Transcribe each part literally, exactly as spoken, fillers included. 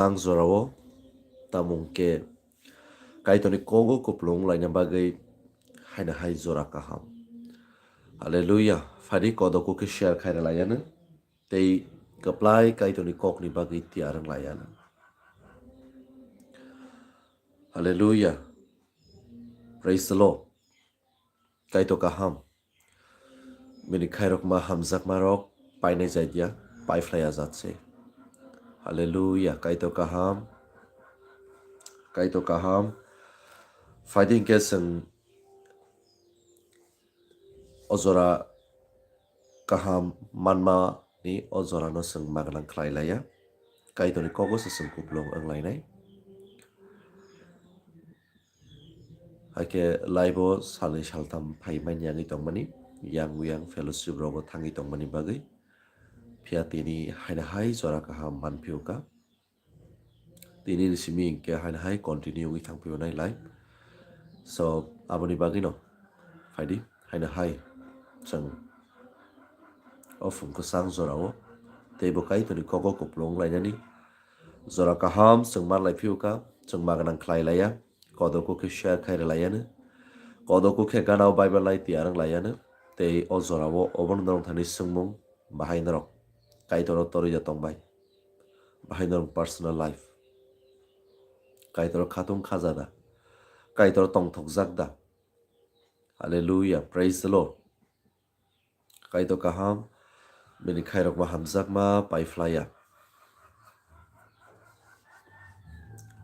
Ang jorao tamung khe Kaitorni kogo kupulung laina bagwi haino hai jora kaham. Hallelujah. Phadi kodoku khe share khaira layano. Tei kwplai Kaitorni kokni bagwi tiyar wng layano. Hallelujah. Praise the Lord. Kaitor kaham. Bini khairokma hamjakmarok painai jaidia, paiphlai ajat se. Hallelujah. Kaitor kaham. Kaitor kaham. Phaidi hwnkhe chwng o jora kaham manmani o jorano chwng magwnang khlai laiya. Kaitorni kogo se chwng kupulung wng lainai. Hakhe live-o salnwi saltham phai manya wngwi tongmani, yang yang fellowship rogo thangwi tongmani bagwi. Phiya tini haino hai jora kaham manphio kha. Tini ni simi hinkhe haino hai continue wngwi thangphio nai live. So, aboni bagwino phaidi haino hai chwng o phung kwchang jorao teibo Kaitorni kogo kupulung lainani jora kaham chwng manlai phio kha, chwng magwnang khlai laiya. Kodoku khe share khai rwlaiano. Kodoku khe gana o Bible lai tiyar wng laiano. Tei o jorao obono norok thani swngmung bahai norok Kaitoro torwi da tongbai. Bahai norok personal life. Kaitoro khatung khaja da. Kaitoro tongthokjak da. Hallelujah. Praise the Lord. Kaitor kaham, bini khairokma hamjakma paiphlaiya.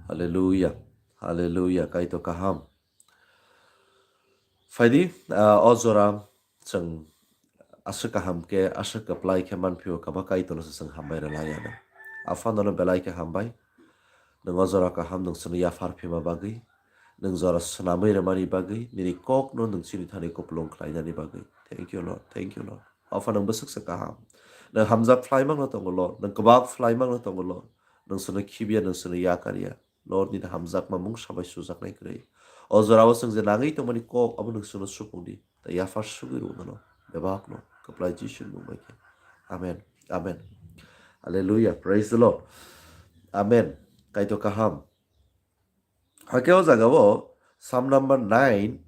Hallelujah. Hallelujah. Kaitor kaham. Phaidi, ah, o jora chwng aswk kaham khe, aswk kwplai khe manphio kha ba Kaitorno se chwng hambai rwlaiya na. Aphano belai khe hambai. Nwng o jora kaham nwng chwngno yaphar phima bagwi, nwng jora swnamwi rwmani bagwi, nini kokno nwng chini thani kupulung khlainani bagwi. Thank you, Lord. Thank you, Lord. Apha nwng bwswk se kaham. Nwng hamjak phlai mangno tongo, Lord. Nwng kwbak phlai mangno tongo, Lord. Nwng chwngno khibiya, nwng chwngno yakarya. Lord, nini hamjakma mung sabai sujaknai kwrwi. O jorao chwng je nangwi tongmani kok, abo nwng chwngno supung di. Tei yaphar sugwi rw nono. Bebakno. Kwplai Jisu mung bai khe. Amen. Amen. Hallelujah. Praise the Lord. Amen. Kaitor kaham. Hakhe o jagao Psalm number nine,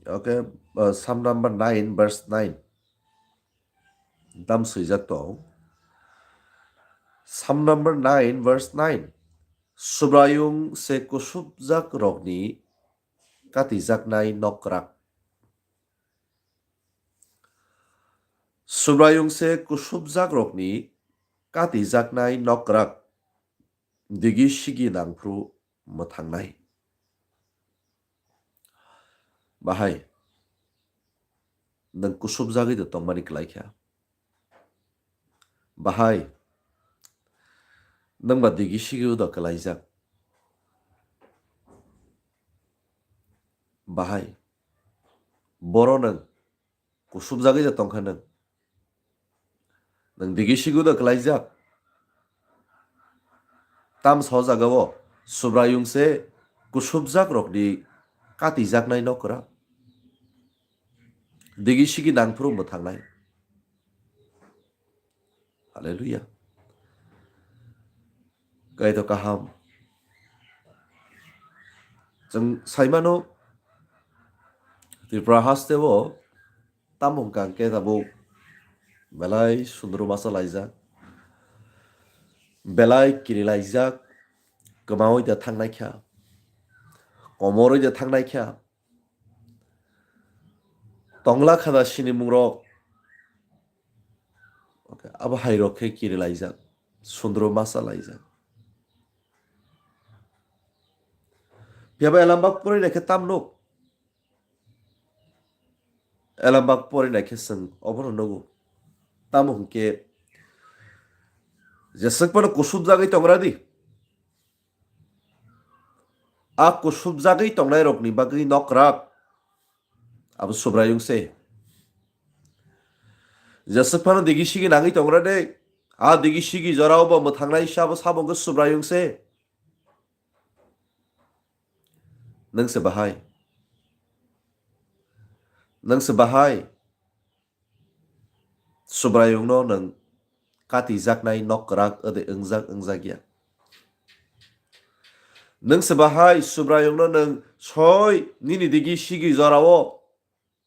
okay, uh, Psalm number nine, verse nine. Tam swijak tong. Psalm number nine, verse nine. Subraiyung se kusubjak rokni katijaknai nokrak. Subraiyung se kusubjak rokni katijaknai nokrak. Digi sigi nangphru mwthangnai. Bahai, nwng kusubjagwi de tongmani kwlai kha. Bahai, nwng ba digi sigi udo kwlaijak. Bahai, boro nwng kusubjagwi de tongkha nwng. Nwng digi sigi udo kwlaijak. Tam so jagao Subraiyung se kusubjak rokni katijaknai nokra. Digi sigi nangphuru mwthangnai. Hallelujah. Kaitor kaham. Chwng saimano Tripura hasteo tamo hwnkha hwnkhe tabuk belai sundru masa laijak, belai kiri laijak, kwmaui da thangnai kha, komoroi da thangnai kha, tongla khada sinimungrok, okay, abo hairok khe kiri laijak, sundru masa laijak. Phiya ba elambak pori naikhe tam nuk. Elambak pori naikhe chwng obono nugo. Tamo hwnkhe jeswk phano kusubjagwi tongra di. A kusubjagwi tongnai rokni bagwi nokrak abo Subraiyung se. Jeswk phano digi sigi nangwi tongra de. A digi sigi jorao bo mwthangnai se abo sabo hwnkhe Subraiyung se. Nwng se bahai. Nwng se bahai. Subraiyungno nwng katijaknai nokrak ode wngjak wngjakya. Nwng se bahai Subraiyungno nwng soi nini digi sigi jorao,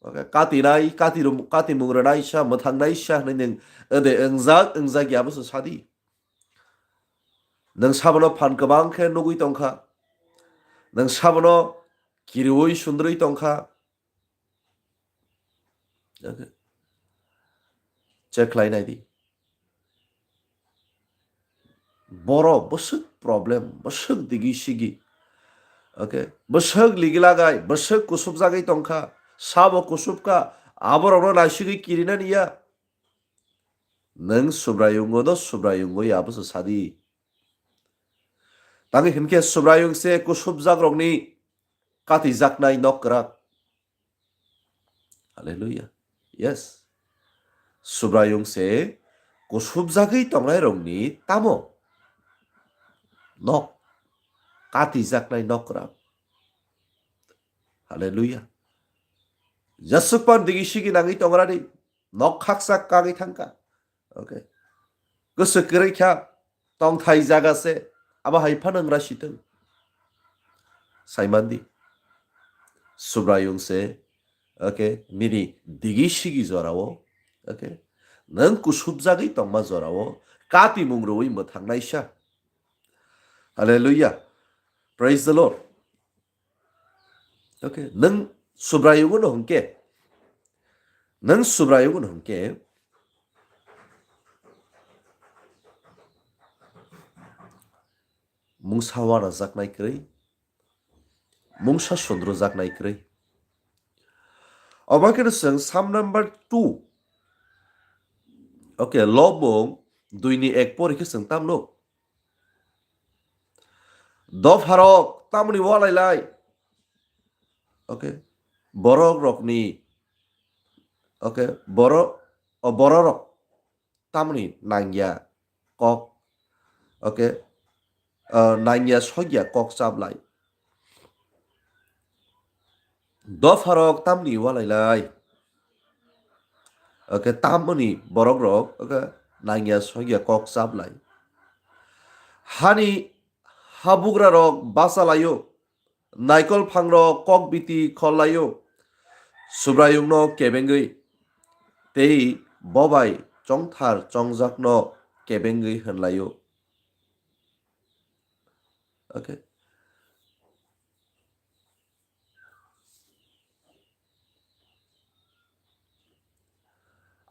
okay, katinai, katirum-, katimung rwnaisa, mwthangnaisa hwnwi nwng ode wngjak, wngjak ya, abo se sadi. Nwng sabono phan kwbang khe nugwi tongkha. Nwng sabono kiriui sundrwi tongkha. Okay. Check khlai nai di. Borok bwswk problem, bwswk digi sigi. Okay. Bwswk ligi lagai, bwswk kusubjagwi tongkha, sabo kusubkha, aborokno naisigwi kirinani ya. Nwng Subraiyungo do Subraiyungo ya, abo se sadi. Tangwi hinkhe Subraiyung se kusubjakrokni katijaknai nok kwrak. Hallelujah. Yes. Subraiyung se kusubjagwi tongnairokni tamo nok, katijaknai nok kwrak. Hallelujah. Jasukpan digi sigi nangwi tongrani nok khaksa kagwi thangkha. Okay. Goso kwrwi kha, tongthai jaga se, abo hai phano wngra sitwng. Saimandi. Subraiyung se, okay, nini digi sigi jorao, okay, nwng kusubjagwi tongma jorao katimung rwui mwthangnaisa. Hallelujah. Praise the Lord. Okay, nwng Subraiyungo no hwnkhe, nwng Subraiyungo no hwnkhe, mungsa wanajaknai kwrwi, mungsa sundrujaknai kwrwi. Obo khe chwng Psalm number two, okay, Lobong dui ni ek pori khe chwng tamno. Dopharok tamoni walailai. Okay. Borok rokni, okay, boro-, o bororok tamoni nangya kok, okay, o nangya sogya kok chaplai. Dopharok tamni walailai. Okay, tamoni borok rok, okay, nangya sogya kok chaplai. Hani habugra rok bachalaio, naikol phangrok kok biti khollaio, Subraiyungno kebengwi, tei bobai chongthar chongjakno kebengwi hwnlaio. Okay.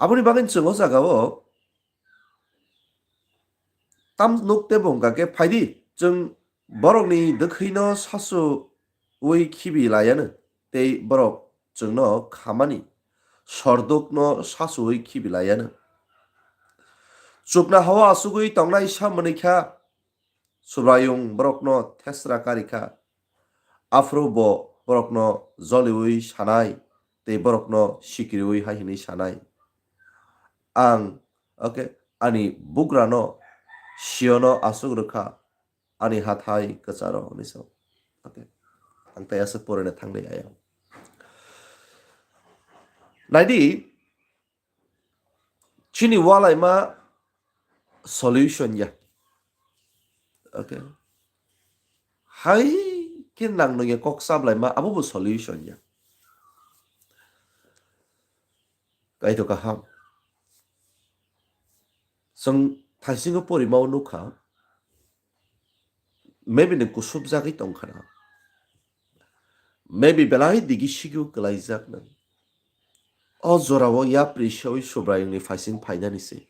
Aboni bagwi chwng o jagao tam nuk tei bo hwnkha khe, phaidi, chwng borokni dwkhwino sasu ui khibi laiano, tei borok chwngno khamani sordukno sasu ui khibi laiano. Chukna hao asugwi tongnai sa mwnwi kha, Subraiyung borokno thesra kari kha, aphuru bo borokno joliui sanai tei borokno sikiriui hai hwnwi sanai, "Ang, okay, ani bugrano Siono aswk rwkha, ani hathai kwcharo," hwnwi sao. Okay. Ang tei aswk porina thangli ayang. Naidi, chini walaima solution ya. Okay. Hai khe nang nungya kok sablaima, abo bo solution ya. Kaito kaham. Chwng thaisingo porima o nukha, maybe nwng kusubjagwi tongkha na. Maybe belai digi sigio kwlaijak nwng. O jorao yapri seui Subraiyungni phaising phainani se.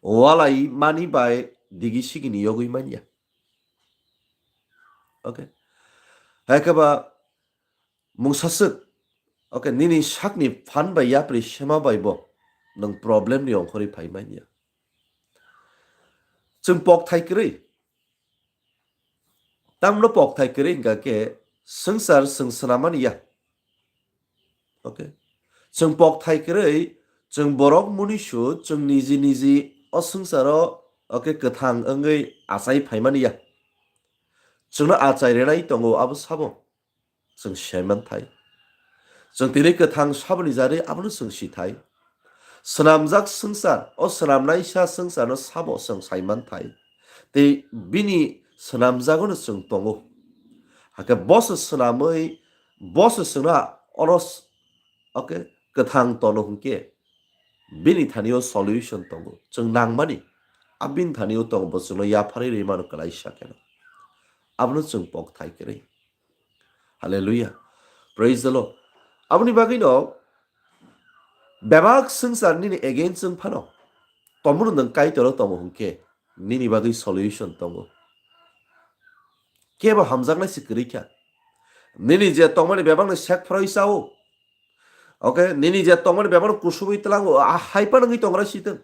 Walai mani bai digi sigini yogwi manya. Okay. Haikhe ba mungsaswk, okay, nini sakni phan bai yapri sema bai bo nwng problem ni ongkhorwi phai manya. Chwng pok thai kwrwi. Tamno pok thai kwrwi hwnkha khe swngchar chwng swnamani ya. Okay. Chwng pok thai kwrwi, chwng borok munisu, chwng niji niji o swngcharo, okay, kwthang wngwi achai phaimani ya. Chwngno achai rwnai tongo, abo sabo. Chwng saiman thai. Chwng tini kwthang saboni jarwi abono chwng si thai. Swnamjak swngchar, o swnamnaisa swngcharno sabo chwng saiman thai. Tei bini swnamjago no chwng tongo. Hakhe boso swnamwi, boso chwngno oro s-, okay, kwthang tono hwnkhe bini thani-o solution tongo. Chwng nangmani, a bini thani-o tongo, bo chwngno yapharwi rwi mano kwlaisa kheno. Abono chwng pok thai kwrwi. Hallelujah. Praise the Lord. Aboni bagwino bebak swngchar nini against wng phano, tomono nwng Kaitor-o tongo hwnkhe, nini bagwi solution tongo. Kebo hamjaknai se kwrwi kha. Nini je tongmani bebakno sek phoroi chao. Okay, nini je tongmani bebakno kusubui tlango, a hai phano wngwi tongra sitwng.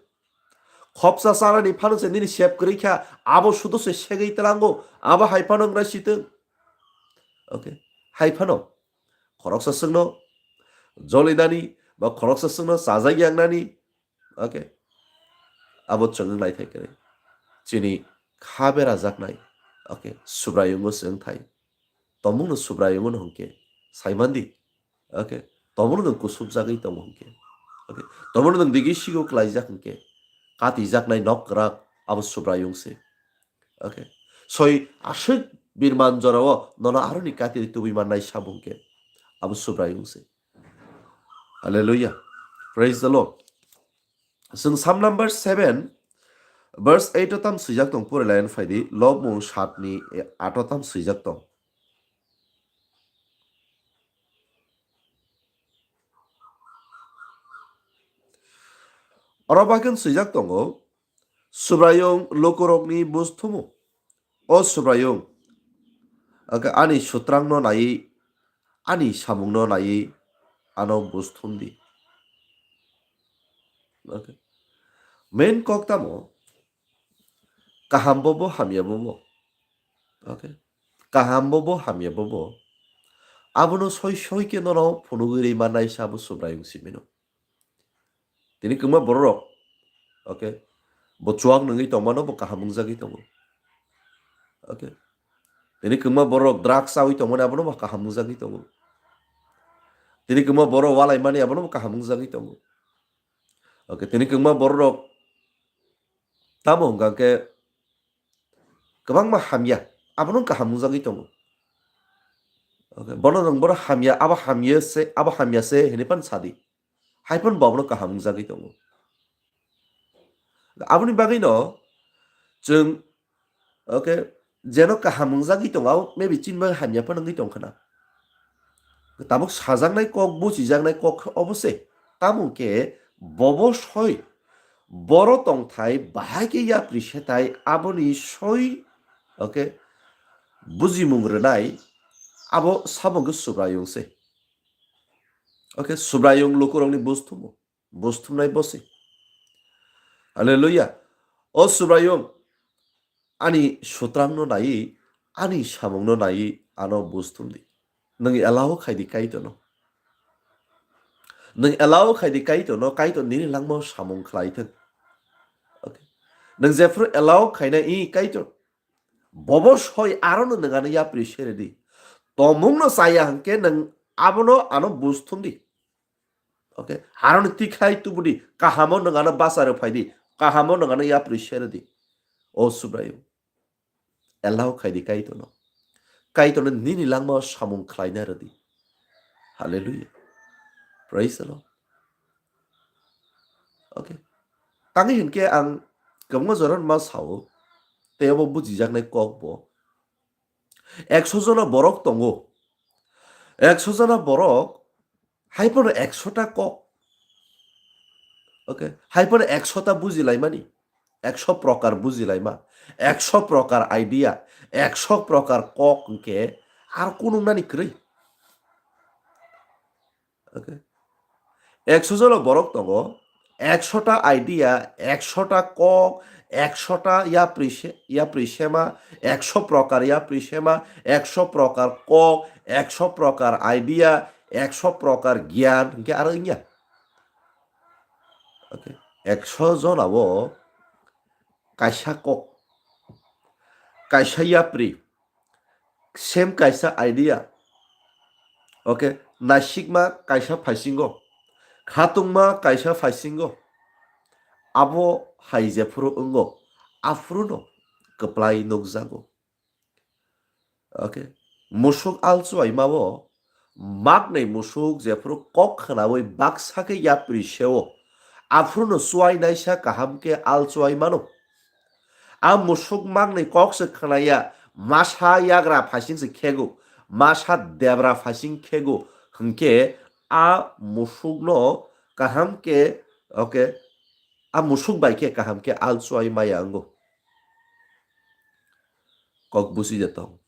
Khopsa chanani phano se nini sep kwrwi kha, abo sudo se segwi tlango, abo hai phano wngra sitwng. Okay, hai phano khoroksa chwngno jolinani ba khoroksa chwngno chajak yangnani, okay, abo chwng wng lai thai kwrwi. Chini kha berajaknai, okay, Subraiyungo chwng thai. Tomungno Subraiyungo hwnkhe saimandi, okay, tomungno nwng kusubjagwi tongo hwnkhe, okay, tomungno nwng digi sigo klaijak hwnkhe, katijaknai nok kwrak abo Subraiyung se. Okay. Soi aswk birman jorao nono aroni katiri tubui mannai sabo hwnkhe abo Subraiyung se. Hallelujah. Praise the Lord. Chwng Psalm number seven, verse eight o tam swijak tong, pore layan phaidi, Lobmung saat ni aat o tam swijak tong. Oro bakhe swijak tongo, Subraiyung lukurokni buj thumo. O Subraiyung, okay, ani sutrangno naiwi, ani samungno naiwi, ano buj thumdi. Okay. Main kok tamo, kaham bobo, hamya bobo. Okay. Kaham bobo, hamya bobo. Abono soi soi khe nono phunugwi rwi mannai sabo Subraiyung simino. Tini kwbangma bororok, okay, bo chuak nungwi tongmano bo kaham wngjagwi tongo. Okay. Tini kwbangma bororok drugs chawi tongmani abono bo kaham wngjagwi tongo. Tini kwbangma borok walaimani abono bo kaham wngjagwi tongo. Okay, tini kwbangma bororok tamo hwnkha khe kwbangma hamya, abono kaham wngjagwi tongo. Okay, bono nwng bono hamya, abo hamya se, abo hamya se hinwi phano sadi. Hai phano bo abono kaham wngjagwi tongo. Aboni bagwino chwng, okay, jeno kaham wngjagwi tongo, abo maybe chini bagwi hamya phano wngwi tongkha na. Tabuk sajaknai kok, buchijaknai kok khe obo se. Tamo khe bobo soi, boro tongthai bahai khe yapri sethai, aboni soi, okay, bujimung rwnai, abo sabo khe Subraiyung se. Okay, Subraiyung lukurokni buj thumo, buj thumnai bo se. Hallelujah. O Subraiyung, ani sutrangno naiwi, ani samungno naiwi, ano buj thumdi. Nwng allow khaidi Kaitorno. Nwng allow khaidi Kaitorno, Kaitor nini langmao samung khlai thung. Okay. Nwng jephru allow khaina i Kaitor, bobo soi arono nwng ano yapri seredi. Tomungno chaya hwnkhe nwng abono ano buj thumdi. Okay, aroni tikhlai tubudi, kahamo nwng ano bacharo phaidi, kahamo nwng ano yapri seredi. O Subraiyung, allow khaidi Kaitorno. Kaitorno nini langmao samung khlaina rwdi. Hallelujah. Praise the Lord. Okay. Tangwi hinkhe ang kwbangma jorano ma sao, tei obo bujijaknai kok bo. Ekso jona borok tongo. Ekso jona borok, hai phano ekso ta kok. Okay, hai phano ekso ta bujilaimani, ekso prokar bujilaima, ekso prokar idea, ekso prokar kok hwnkhe ar kunungnani kwrwi. Okay. Ekso jona borok tongo, ekso ta idea, ekso ta kok, ekso ta yapri se-, yapri sema, ekso prokar yapri sema, ekso prokar kok, ekso prokar idea, ekso prokar gyan, hwnkhe aro wngya. Okay. Ekso jona o kaisa kok, kaisa yapri, same kaisa idea. Okay, naisikma kaisa phaisingo, khatungma kaisa phaisingo, abo hai jephuru wngo, aphuruno kwplai nukjago. Okay. Musuk al chuai mao, maknai musuk jephuru kok khnaui baksa khe yapri seo, aphuru no chuai naisa kaham khe al chuai mano. A musuk maknai kok se khnaya, masa yagra phasing se khego, masa debra phasing khego, hwnkhe a musuk no kaham khe, okay, a musuk bai khe kaham khe al chuai maya wngo. Kok busi de tong.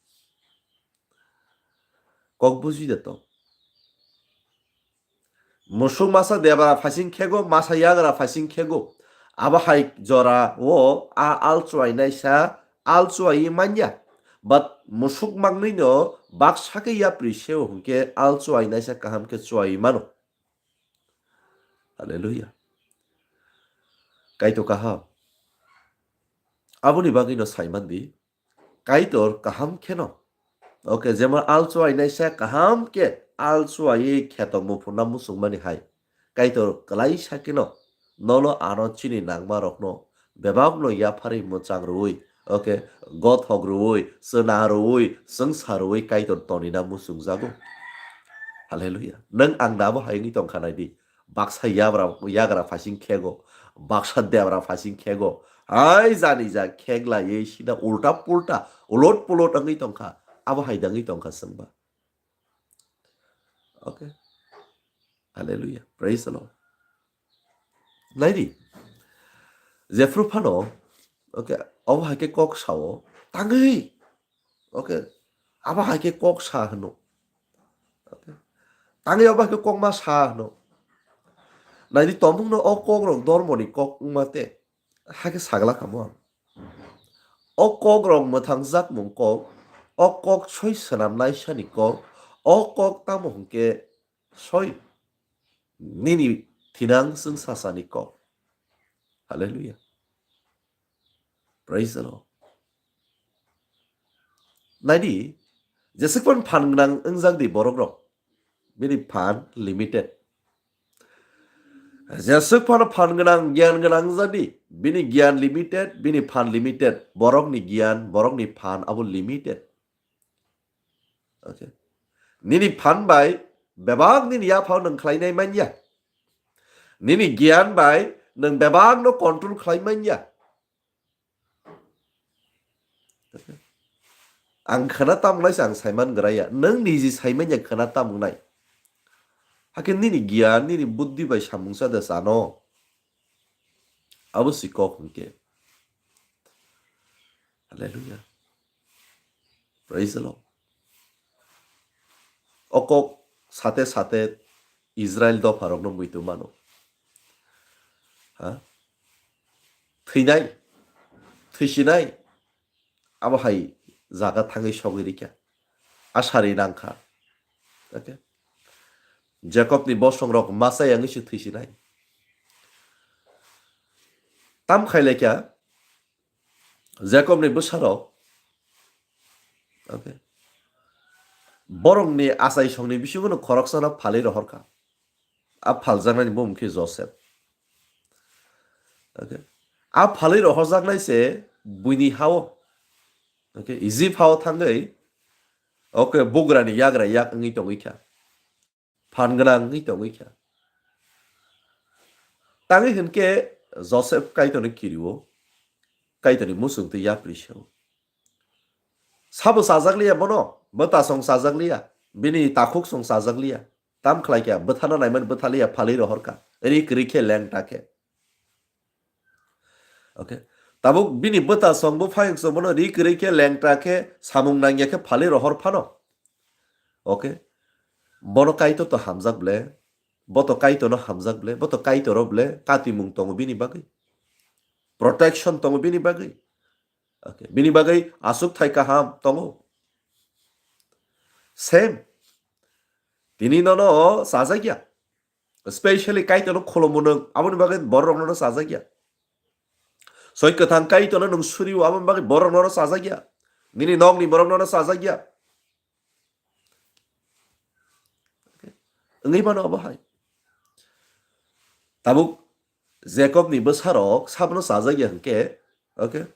Kok busi de tong. Musuk masa debra phasing khego, masa yagra phasing khego. Abo hai jora o a al chuai naisa, al chuai manya. But musuk maknai no baksa khe yapri seo hwnkhe al chuai naisa kaham khe chuai mano. Hallelujah. Kaitor kaham. Aboni bagwi no saiman di. Kaitor kaham kheno. Okay, jemon al chuai naisa kaham khe al chuai kheto muphunna muchungmani hai. Kaitor kwlaisa kheno nono ano chini nangma rokno bebakno yapharwi mwchang rwui, okay, gothok rwui, chwna rwui, chwngsa rwui Kaitor tonina muchungjago. Hallelujah. Nwng ang dabo hai wngwi tongkha naidi. Baksa yabra, yagra phasing khego, baksa debra phasing khego. Hai jani ja kheglaiwi sida ulta pulta, ulot pulot wngwi tongkha. Abo hai dangwi tongkha chwngba. Okay. Hallelujah. Praise the Lord. Naidi. Jephru phano, okay, obo hai khe kok sao, tangwi. Okay. Abo hai khe kok sa hwno. Okay. Tangwi abo hai khe kok ma sa hwno. Naidi tongmungno o kok rok dormoni kok wngma te. Hai khe sagla kamo ang. O kok rok mwthangjakmung kok, o kok soi swnamnaisani kok, o kok tamo hwnkhe soi nini thinang chwngsasani kok. Hallelujah. Praise the Lord. Naidi, jeswk phan phan gwnang wngjak di borok rok, bini phan limited. Jeswk phan phan gwnang, gyan gwnang wngjak di, bini gyan limited, bini phan limited, borokni gyan, borokni phan abo limited. Okay. Nini phan bai bebak nini yaphao nwng khlainai manya. Nini gyan bai nwng bebakno control khlai manya. Ang khwna tamnai se ang saiman graya, nwng niji saimanya khwna tamnai. Hakhe nini gyan, nini buddhi bai samung sa de sano. Abo si kok hwnkhe. Hallelujah. Praise the Lord. O kok sate sate Israel dopharokno muitu mano. Ha? Thwinai, thwisinai, abo hai jaga thangwi sogwi rikha. Asari nangkha. Okay? Jakobni bosongrok masa yangwi se thwisinai. Tam khai laikha, Jakobni bwsarok, okay, borokni achaisongni bisingono khoroksano phalwi rohorkha. A phaljaknani bumung khe Joseph. Okay. A phalwi rohorjaknai se buini hao. Okay, Egypt hao thangwi, okay, bugrani yagra yak wngwi tongwi kha. Phan gwnang wngwi tongwi kha. Tangwi hwnkhe Joseph Kaitorni kirio, Kaitorni muchungtwi yapri seo. Sabo chajak liya bono, bwta song chajak liya, bini takhuk song chajak liya. Tam khlai kha, bwthano naimani bwtha liya, phalwi rohor kha, ri kwrwi khe lengta khe. Okay. Tabuk bini bwta song bwphayung song bono ri kwrwi khe lengta khe samung nangya khe phalwi rohor phano. Okay. Bono Kaitor to hamjak ble, bo to Kaitor no hamjak ble, bo to Kaitor o ble, katimung tongo bini bagwi. Protection tongo bini bagwi. Okay. Bini bagwi aswk thai kaham tongo. Same. Tini nono chajak ya. Specially Kaitorno khulumo nwng, aboni bagwi bororokno no chajak ya. Soi kwthang Kaitorno nwng suriwo, aboni bagwi bororokno no chajak ya. Nini nokni borokno no chajak ya. Wngwi mano abo hai. Tabuk Jakobni bwsarok sabono chajak ya hwnkhe, okay?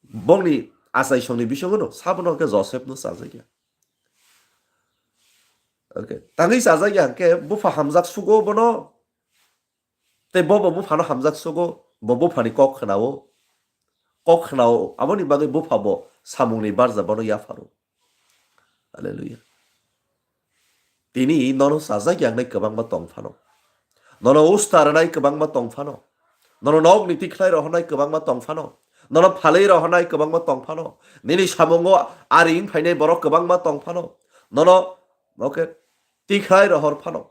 Bongni Achaisongni bisingo no, sabono hwnkhe Joseph no chajakya. Okay. Tangwi chajakya hwnkhe bupha hamjak sugo bono. Tei bo bo buphano hamjak sugo, bo buphani kok khwnao. Kok khwnao, aboni bagwi bupha bo samungni barja bono yapharo. Hallelujah. Tini nono chajak yangnai kwbangma tong phano. Nono usta rwnai kwbangma tong phano. Nono nokni tikhlai rohornai kwbangma tong phano. Nono phalwi rohornai kwbangma tong phano. Nini samungo ari wng phainai borok kwbangma tong phano. Nono, okay, tikhlai rohor phano.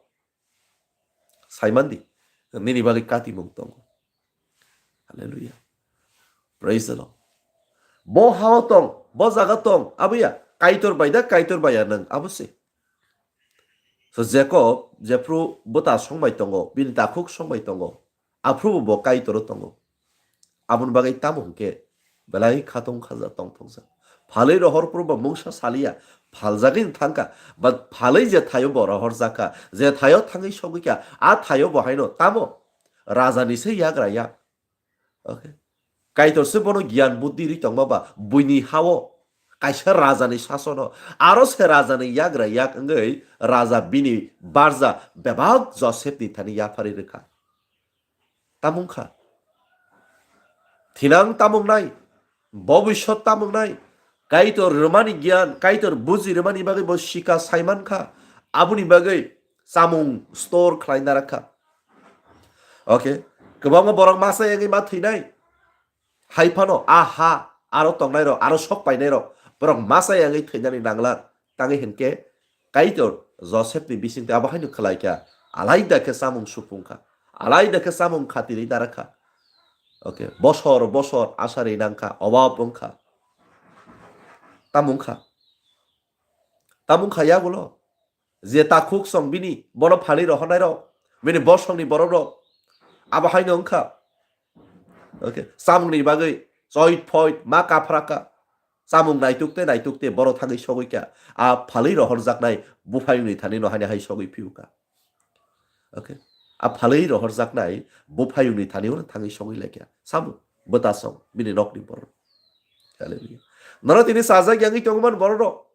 Saimandi, nini bagwi katimung tongo. Hallelujah. Praise the Lord. Bo hao tong, bo jaga tong, abuya, Kaitor bai da, Kaitor bai ya nang, abo se. So Jacob, jephru bwta songbai tongo, bini takhuk songbai tongo, aphrubo bo Kaitoro tongo. Aboni bagwi tamo hwnkhe belai khatung khaja tongthokjak. Phalwi rohor phuru bo mungsa saliya, phaljagwi thangkha, ba phalwi je thaio bo rohorjakha, je thaio thangwi sogwikha, a thaio bo haino tamo rajani se yagra yak. Okay. Kaitor se bono giyan buddhi ri tongma ba buini hao kaisa rajani sasono, aro se rajani yagra yak wngwi raja bini barja bebak Joseph ni thani yaphari rwkha. Tamung kha. Thinang tamung nai, bobiswt tamung nai, Kaitor rwmani giyan, Kaitor buji rwmani bagwi bo sika saiman kha. Aboni bagwi chamung store khlai narakha. Okay, kwbangma borok masa yangwi ma thwinai. Hai phano a ha, aro tongnai rok, aro sok painai rok, borok masa yangwi thwinani nangla. Tangwi hinkhe Kaitor Joseph ni bisingtwi abo haino khlai kha, alaida khe chamung supung kha, alaida khe chamung khatirwi dara kha. Okay, bosor bosor asari nang kha, obab wng kha. Tamung kha. Tamung kha yagulo. Je takhuk song bini, bono phalwi rohornai rok, bini bosongni borok rok, abo haino wng kha. Okay, chamungni bagwi choit phoit ma kaphra kha. Chamung naituk te naituk te borok thangwi sogwi kha. A phalwi rohorjaknai buphayungni thani no haino hai sogwi phiu kha. Okay. A phalwi rohorjaknai buphayungni thani no thangwi sogwi lai kha. Chamung bwtasong bini nokni borok. Hallelujah. Nono tini sajak yangwi tongman borok rok.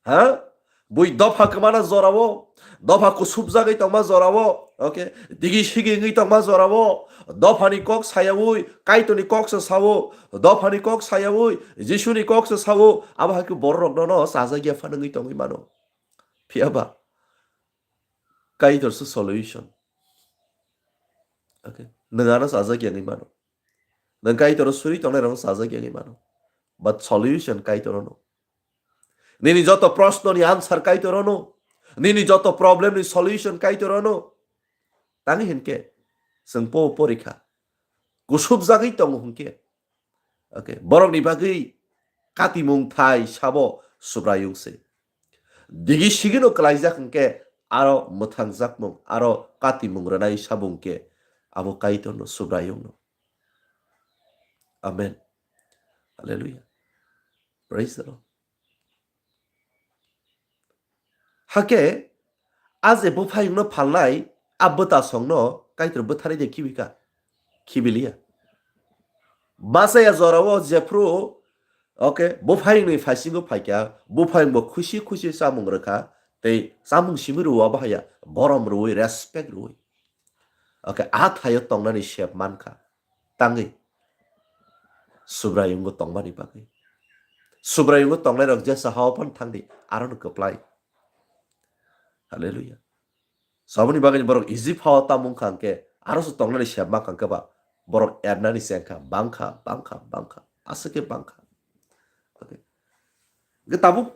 Ha? Bui dopha kwmana jorao, dopha kusubjagwi tongma jorao, okay? Digi sigi wngwi tongma jorao, dophani kok sayaui, Kaitorni kok se sao, dophani kok sayaui, Jisuni kok se sao, abo hai khe borok rokno no sajak ya phano wngwi tongwi mano. Phiya ba? Kaitor se solution. Okay? Nwng ano sajak ya wngwi mano. Nwng Kaitor suri tongnai rokno sajak ya wngwi mano. But solution Kaitor no. Nini joto proshno ni answer Kaitor no. Nini joto problem ni solution Kaitor no. Tangwi hinkhe, chwng po porikha. Kusubjagwi tongo hinkhe. Okay, borokni bagwi katimung thai sabo Subraiyung se. Digi sigino kwlaijak hinkhe aro mwthangjakmung, aro katimung rwnai sabo hinkhe abo Kaitor no, Subraiyung no. Amen. Hallelujah. Praise the Lord. Hakhe, a je buphayungno phalnai, a bwtasongno Kaitor bwtharwi de khibika? Khibiliya. Masa ya jorao jephru, okay, buphayungni phaisingo phaikha, buphayungbo khusi khusi chamung rwkha, tei chamung simi rwo bahaya, borom rwui, respect rwui. Okay, a thaio tongnani sep mankha. Tangwi Subraiyungo tongmani bagwi. Subraiyungo tongnai rok jesa hao phan thangdi, aro no kwplai. Hallelujah. Saboni bagwi borok Egypt hao tamung kha hwnkhe, aro se tongnani sep mankha hwnkhe ba, borok ernani chengkha, bangkha, bangkha, bangkha, aswk khe bangkha. Okay. Hwnkhe tabuk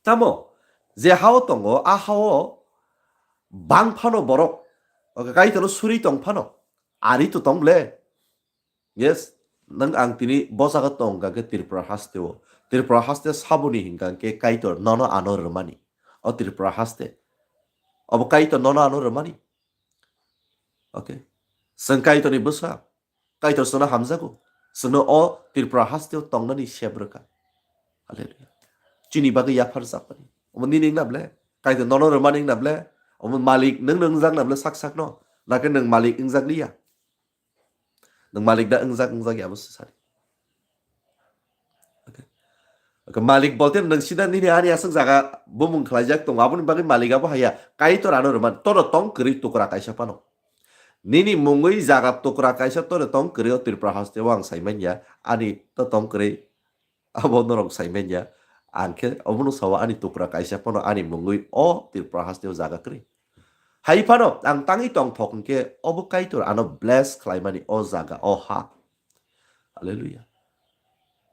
tamo je hao tongo, a hao bang phano borok, okay, Kaitorno suri tong phano, ari to tong ble. Yes, nang ang tini bo jaga tong hwnkha khe Tripura haste o. Tripura haste saboni hwnkha khe Kaitor nono ano rwmani. O Tripura haste. Obo Kaitor nono ano rwmani. Okay. Chwng Kaitorni bwsa. Kaitor chwngno hamjago. Chwngno o Tripura hasteo tongnani sep rwkha. Hallelujah. Chini bagwi yaphar japani. Omo nini wngna ble? Kaitor nono rwmani wngna ble? Omo malik nwng nwng jakna ble sak sakno? Nakhe nwng malik wngjak liya? Nwng malik da wngjak wngjak ya abo se sadi. Malik bolte nwng sida nini ani aswk jaga bumung khlaijak tongo, aboni bagwi malik abo haya, Kaitor ano rwmani, tono tong kwrwi tukra kaisa phano. Nini mungwi jaga tukra kaisa tono tong kwrwi o Tripura haste o ang saimanya, ani to tong kwrwi abo norok saimanya. Ang khe obono sao ani tukra kaisa phano ani mungwi o Tripura haste o jaga kwrwi. Hai phano ang tangwi tongthok hwnkhe obo Kaitor ano bless khlaimani o jaga, o ha. Hallelujah.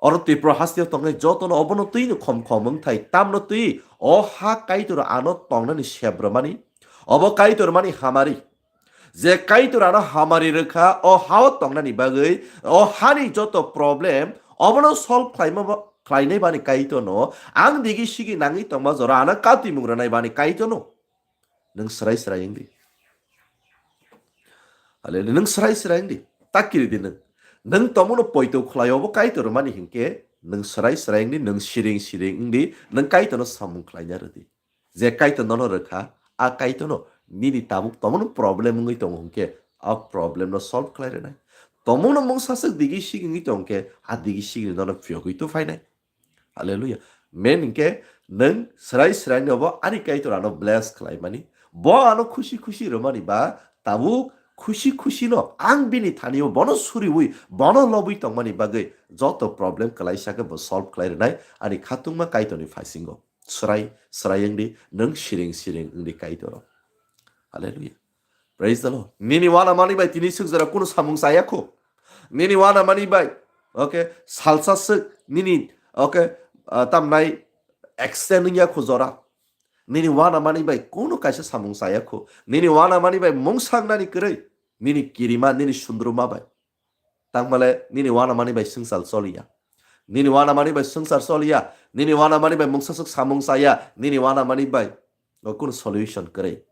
Oro Tripura hasteo tongnai jotono obono twi no khom khom wng thai, tamno twi o ha Kaitor ano tongnani sebrwmani, obo Kaitor mani hamari. Je Kaitor ano hamari rwkha, o hao tongnani bagwi, o hani joto problem obono solve khlaima ba-, khlainai bani Kaitor no, ang digi sigi nangwi tongma jora ano katimung rwnai bani Kaitor no. Nwng srai srai wng di. Ale nwng srai srai wng di. Tak kiri di nwng. Nwng tomono poito khwlai obo Kaitor mani hinkhe nwng srai srai wng di, nwng siring siring wng di, nwng Kaitorno samung khlaina rw di. Je Kaitor nono rwkha, a Kaitorno nini tabuk tomono problem wngwi tongo hinkhe a problem no solve khlai rwnai. Tomono mungsa swk digi sigi wngwi tongkhe a digi sigi nono phiyogwi tu phainai. Hallelujah. Men hinkhe nwng srai srai no bo ani Kaitor ano bless khlaimani. Bo ano khusi khusi rwmani ba tabuk khusi khusi no ang bini thani o bono suriwi bono lobwi tongmani bagwi joto problem kalaisa khe bo solve khlai rwnai ani khatungma Kaitorni phaisingo. Srai srai wng di, nwng siring siring wng di Kaitor. Hallelujah. Praise the Lord. Nini wana mani bai tini swk jora kunu samung chaya khu. Nini wana mani bai, okay, salsa swk nini, okay, ah, tamnai extend wngya khu jora. Nini wana mani bai kunu kaisa samung chaya khu. Nini wana mani bai mungsa wngnani kwrwi. Nini kirima, nini sundruma bai. Tangmale nini wana mani bai swngchar choliya. Nini wana mani bai swngchar choliya. Nini wana mani bai mungsa swk samung chaya. Nini wana mani bai o kunu solution kwrwi.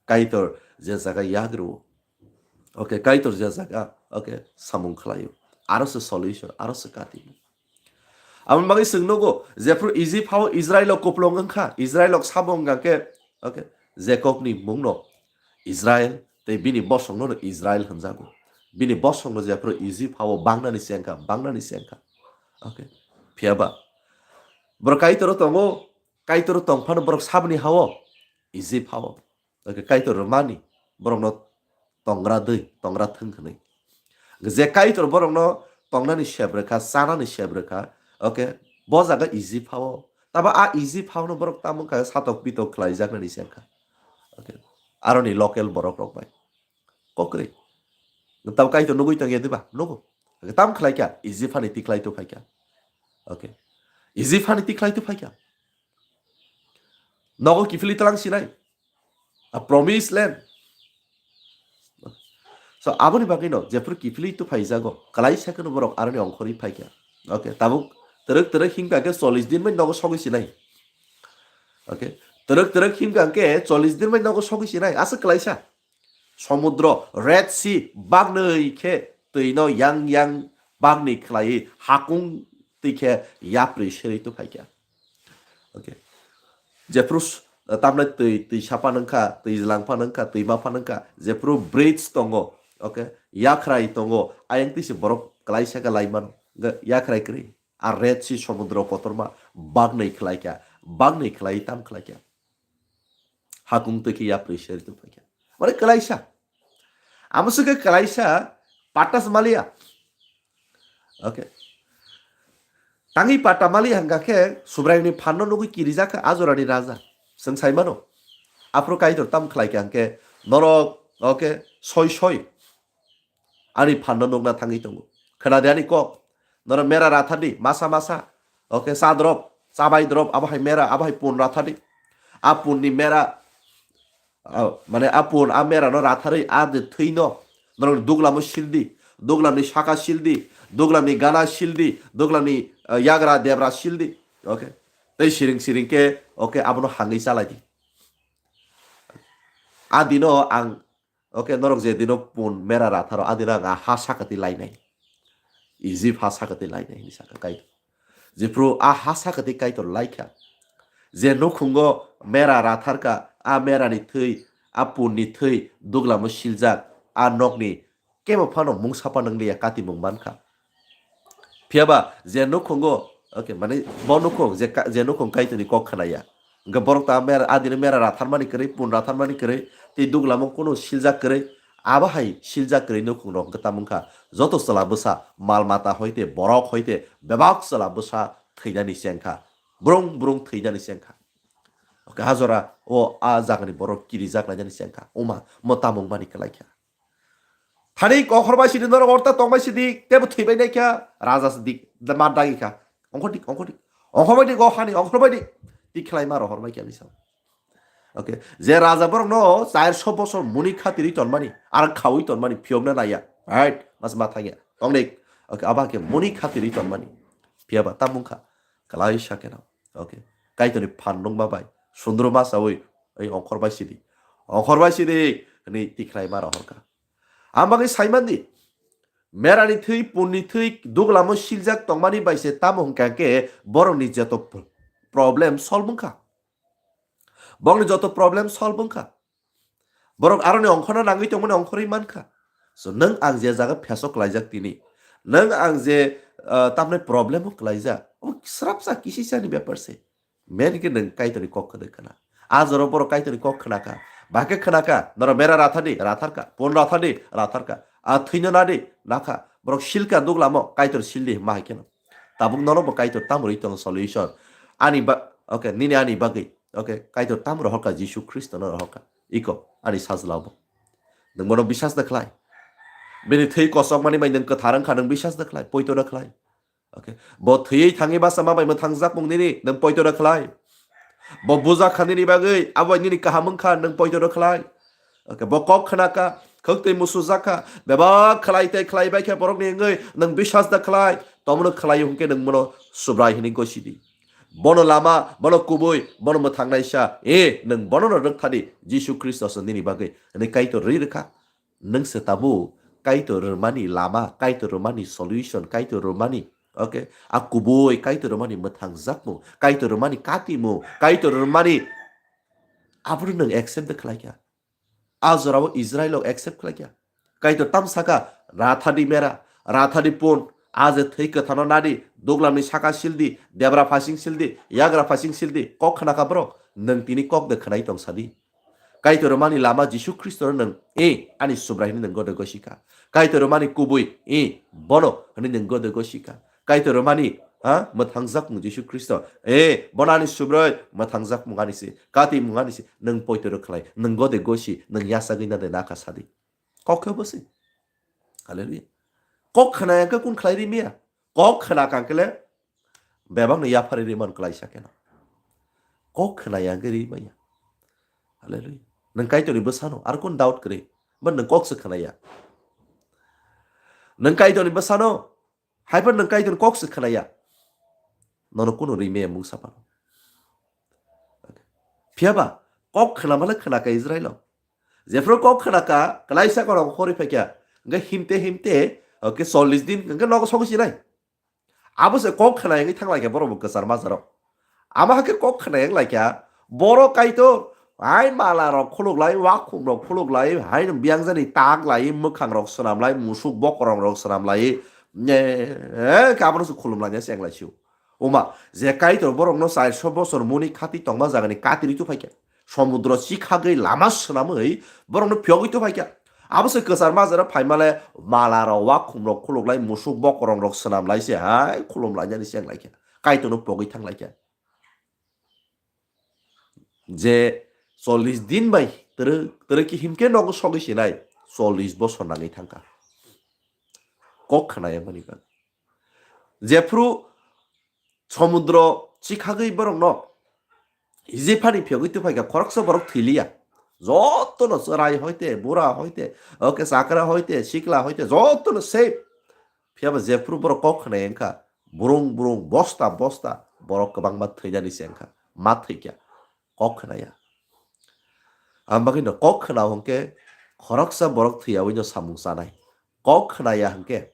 Kaitor je jaga yagru. Okay, Kaitor je jaga, okay, samung khlaio. Aro se solution, aro se kati. Aboni bagwi chwng nugo, jephru Egypt hao Israel o kuplung wngkha, Israel o sabo wngkha khe, okay, Jacob ni mungno Israel tei bini bosongno no Israel hwnjago. Bini bosongno jephru Egypt hao bangnani se wngkha, bangnani se wngkha. Okay. Phiyaba borok Kaitor o tongo, Kaitor o tong phano borok saboni hao Egypt hao. Okay, Kaitor rwmani borokno tongra dwi, tongra thwng hwnwi. Je Kaitor borokno tongnani sep rwkha, chanani sep rwkha, okay, bo jaga Egypt hao. Tabo a Egypt hao no borok tamo wngkha satok pitok khlaijaknani se wngkha. Okay. Aroni local borok rok bai. Kokri. Tabo Kaitor nugui tongya diba? Nugo. Okay, tam khlaikha, Egypt hani tikhlai tu phaikha. Okay. Egypt hani tikhlai tu phaikha. Nogo kiphilwi tlang sinai. A promised land. So, aboni bagwi no, jephru kiphilwi tu phaijago, kalai sakeno borok aroni ongkhorwi phaikha. Okay, tabuk twrwk twrwk himkha khe chollish din bai nogo sogwi sinai. Okay, twrwk twrwk himkha khe chollish din bai nogo sogwi sinai. Aswk kalaisa. Somudro, Red Sea, bagnwi khe twi no yang yang bagni khlaiwi hakung twi khe yapri serwi tu phaikha. Okay. Jephru s-, tamnai twi, twi sapa nangkha, twi jlangpha nangkha, twi mapha nangkha, jephru bridge tongo, okay, yakhrai tongo, ayang twi se borok kalaisa khe lai mano, ga-, yakhrai kwrwi. A Red Sea somudro kotorma bagnwi khlaikha, bagnwi khlai tam khlaikha. Hakung twi khe yapri serwi tu phaikha. Mane kalaisa. Amo se khe kalaisa patas malia. Okay. Tangwi pata mali hangka khe Subraiyungni phanno nugwi kirijak kha a jorani raja. Chwng sai mano. Aphuru Kaitor tam khlai kha hangkhe norok, okay, soi soi ani phanno nukna thangwi tongo. Khwnadi ani kok. Norok mera rathadi masa masa. Okay, cha drop, cha bai drop, abo hai mera, abo hai pun rathadi. A punni mera, ah, mane a pun, a mera no ratharwi a de thwi no. Norok duglamo sildi, duglamni saka sildi, duglamni gana sildi, duglamni, ah, yagra debra sildi. Okay. Tei siring siring khe, okay, abono hangwi chalaidi. A dino ang, okay, norok je dino pun mera ratharo, a dino ang a ha sakati lainai. Egypt ha sakati lainai hinwi sakha Kaitor. Jephru a ha sakati Kaitor laikha. Je nukhungo mera ratharkha, a merani thwi, a punni thwi, duglamo siljak, a nokni kebo phano mungsa phano wngliya, katimung mankha. Phiyaba je nukhungo, Okay, mane bo nukhung je ka-, je nukhung Kaitorni kok khwnaya. Hwnkhe borok ta mera, adini mera ratharmani kwrwi, pun ratharmani kwrwi, tei duglamo kunu siljak kwrwi, abo hai siljak kwrwi nukhungrok hwnkhe tamo wngkha joto chwla bwsa, mal mata hoite, borok hoite, bebak chwla bwsa thwinani se wngkha. Brung brung thwinani se wngkha. Okay, ha jora o a jagani borok kirijak lainani se wngkha. Oma, mo tamo wngmani kwlai kha. Thani kokhor bai sidi norok orta tong bai sidi, tebo thwi bai nai kha, raja sidi, ma dagi kha. Ongkhor dik, ongkhor dik. Ongkhor bai dik, o hani, ongkhor bai dik. Tik khlai ma rohor bai kha bisa. Okay, je raja borok no chair sho bosor muni khatiri tonmani, ar khawi tonmani, phiyokna naya. Right? Mas ma thangya. Tong dik. Okay, aba khe muni khatiri tonmani. Phiyaba tamung kha. Kalai sakeno. Okay. Kaitorni phan nungma bai. Sundro ma sawi, ei ongkhor bai sidi. Ongkhor bai sidi. Ni tik khlai ma rohor kha. Ang bagwi saimandi, merani thwi, punni thwi, duglamo siljak tongmani bai se tamo hwnkha khe borokni joto p-, problem solve wngkha. Borokni joto problem solve wngkha. Borok aroni ongkhorna nangwi tongmani ongkhorwi mankha. So, nwng ang je jaga pheso klaijak tini, nwng ang je, ah, tamni problemo klaijak, obo srapsa kisisani bepar se. Main khe nwng Kaitorni kok khwna khna. A jora borok Kaitorni kok khna kha. Bahai khe khna kha, norok mera rathani, rathar kha. Pon rathani, rathar kha. A thwino nadi, nakha. Borok sil kha duglamo, Kaitor sil di, ma hai kheno. Tabuk nono bo Kaitor tamo rwi tongo solution. Ani ba-, okay, nini ani bagwi. Okay, Kaitor tamo rohor kha, Jisu Khristo no rohor kha. Iko, ani sajla bo. Nwng bono bisas da khlai. Bini thwi kosokmani bai nwng kwthar wngkha, nwng bisas da khlai, poito da khlai. Okay. Bo thwiwi thangwi basa ma bai mwthangjakmung nini, nwng poito da khlai. Bo bujak kha nini bagwi, abo bai nini kaham wngkha, nwng poito da khlai. Okay. Bo kok khna kha, khwk twi musujak kha, bebak khlai tei khlai bai khe borokni wngwi, nwng bisas da khlai. Tomono khlai hwnkhe nwng mono Subrai hwnwi gosi di. Bono lama, bono kubui, bono mwthangnaisa, e, nwng bono no rwk thadi, Jisu Khristo se nini bagwi, hwnwi Kaitor rwi rwkha. Nwng se tabuk Kaitor rwmani lama, Kaitor rwmani solution, Kaitor rwmani, okay, a kubui Kaitor rwmani mwthangjakmung, Kaitor rwmani katimung, Kaitor rwmani abono nwng accept de khlai kha. A jorao Israel rok accept khlai kha. Kaitor tam saka, rathadi mera, rathadi pun, a je thwi kwthano nadi, duglamni saka sildi, debra phasing sildi, yagra phasing sildi, kok khna kha borok, nwng tini kok de khnai tong sadi. Kaitor rwmani lama Jisu Khristo no nwng, e, ani Subrai hwnwi nwng gode gosi kha. Kaitor rwmani kubui, e, bono hwnwi nwng gode gosi kha. Kaitor rwmani, ha, mwthangjakmung Jisu Khristo, e, bono ani Subrai, mwthangjakmung ani se, katimung ani se, nwng poito rw khlai, nwng gode gosi, nwng yasagwi na de nakha sadi. Kok khe bo se. Hallelujah. Kok khna yang khe kun khlai ri maya? Kok khna kang khe le bebak no yaphari ri man klaisa khe no. Kok khna yang khe ri maya. Hallelujah. Nwng Kaitor ni bwsano ar kun doubt kwrwi. Ba nwng kok se khna ya. Nwng Kaitor ni bwsano, hai phan nwng Kaitor ni kok se khna ya. Nono kunu ri maya mungsa phano. Phiya ba kok khna male khna kha Israel o. Jephru kok khna kha, klaisa korok khori phai kha. Hwnkhe himte himte, hwnkhe chollish din, hwnkhe nogo sogwi sinai. Abo se kok khna yangwi thang lai kha borok bo kwchar majaro. Amo hakhe kok khna yang lai kha, borok Kaitor, hai mala rok khuluk lai, wakhum rok khuluk lai, hai biyang jani tak lai, mwkhang rok swnam lai, musuk bokorong rok swnam lai, ne, khe abono se khulum lai se yang lai sio. Oma, je Kaitor borokno chairso bosor muni khati tongma jagani katirwi tuphai kha. Somudro chikhagwi lama swnamwi borokno phiyogwi tuphai kha. Abo se kwchar majra phaimale mala rok, wakhum rok khuluk lai, musuk bokorong rok swnam lai se hai khulum lainani se yang lai kha. Kaitorno pogwi thang lai kha. Je chollish din bai twrwk, twrwk khe himkhe nogo sogwi sinai chollish bosor nangwi thang kha. Kok khna yang mani kha. Jephru somudro chikhagwi borokno Ijiphani phiyogwi tuphai kha, khoroksa borok thwi liya. Jotono chwrai hoite, bura hoite, oke chakra hoite, sikla hoite, jotono safe. Phiyaba jephru borok kok khna yang kha, burung burung, bosta bosta borok kwbangma thwinani se wng kha. Ma thwi kha, kok khna ya. Ang bagwi no kok khna hwnkhe khoroksa borok thwiyaui no samung chanai. Kok khna ya hwnkhe,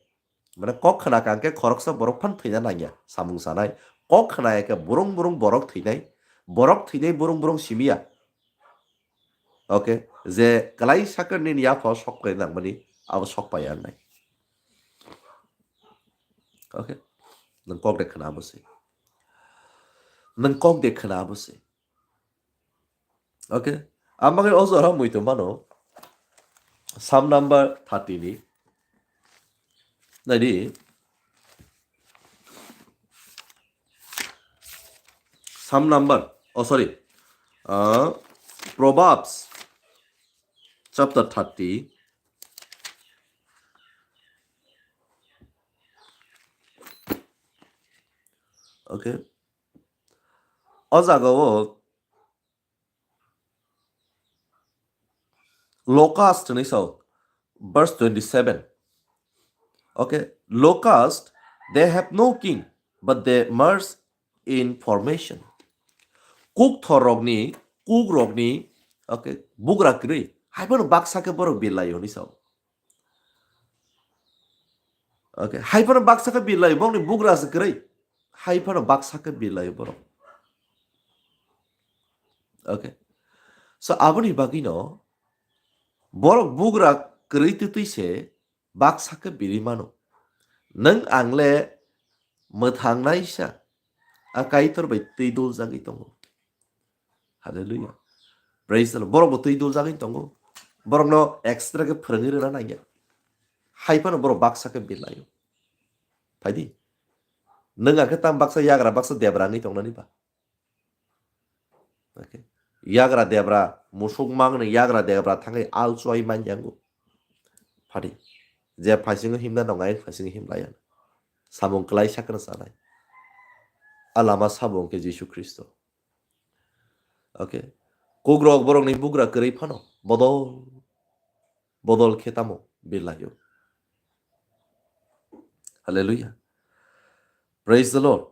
mane kok khna kha hwnkhe khoroksa borok phan thwina nangya samung chanai. Kok khna ya khe burung burung borok thwinai, borok thwinai burung burung simiya. Oke, je kwlai sakhe nini yaphao sok kwrwi nangmani abo sok paiya wngnai. Oke, nwng kok de khna abo se. Nwng kok de khna abo se. Okay? Ang bagwi o jora muitu mano. Psalm number thirty ni. Naidi. Psalm number, oh, sorry. Uh, Proverbs chapter thirty. Okay. O jaga o locust hinwi sao, verse twenty-seven. Okay, locust, they have no king, but they merge in formation. Kuk thor rokni, kuk rokni, okay, bugra kwrwi, hai phano baksa khe borok birlaio hinwi sao. Okay, hai phano baksa khe birlaio, bongni bugra se kwrwi, hai phano baksa khe birlaio borok. Okay. So, aboni bagwino borok bugra kwrwi twtwi se baksa khe birwi mano. Nwng ang le mwthang naisa, a Kaitor bai twi duljagwi tongo. Hallelujah. Praise the Lord. Borok bo twi duljagwi tongo. Borokno extra khe phwrwngwi rwna nangya. Hai phano borok baksa khe birlaio. Phaidi. Nwng ang khe tam baksa yagra baksa debra wngwi tongnani ba? Okay. Yagra debra, musuk mangni yagra debra thangwi al chuai manyango. Phaidi. Je phaisingo himna nongai phaisingo himlaiya. Samung kwlai sakno sanai. A lama sabo hwnkhe Jisu Khristo. Okay. Kukrok borokni bugra kwrwi phano bodol bodol khe tamo birlaio. Hallelujah. Praise the Lord.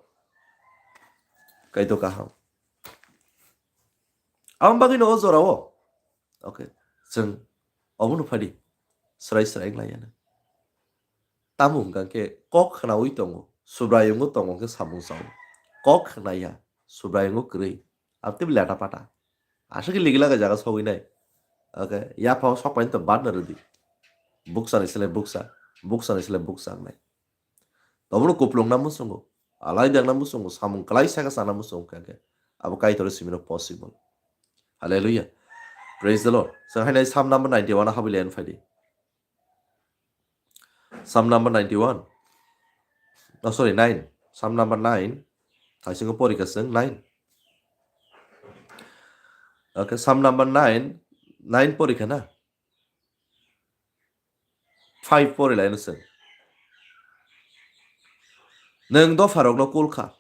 Kaitor kaham. Ang bagwino o jorao. Okay. Chwng obono phaidi. Srai srai wnglaiyana. Tamo hwnkha khe kok khnaui tongo. Subraiyungo tongo khe samung sao. Kok khnaiya. Subraiyungo kwrwi. Abtwi leta pata. Aswk ligila khe jaga sogwi nai. Okay, yaphao sokpaini to badna rwdi. Buksa ni sle buksa, buksa ni sle buksa wngnai. Tobono kuplung na muchungo, alai dang na muchungo, samung kwlai saka sana muchungo kha khe. Abo Kaitor simino possible. Hallelujah. Praise the Lord. So, hainai Psalm number ninety-one habwi len phaidi. Psalm number ninety-one. Oh, sorry, nine. Psalm number nine. Thaisingo porikha chwng nine. Okay, Psalm number nine. Nine porikha na? Five porilaino chwng. Nwng dopharokno kul kha.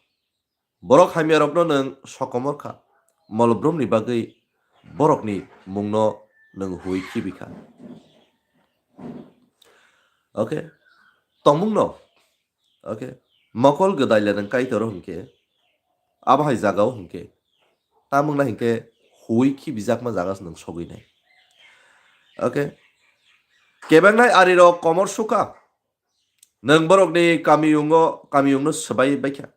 Borok hamyarokno nwng sokomor kha, mol brumni bagwi borokni mungno nwng huwi khibi kha. Okay? Tongmungno, okay? Mokol gwdai le nwng Kaitoro hwnkhe, abo hai jagao hwnkhe, tamungna hwnkhe huwi khibijakma jaga se nwng sogwi nai. Okay? Kebengnai arirok komor sukha, nwng borokni kamiyungo, kamiyungno swbai baikha.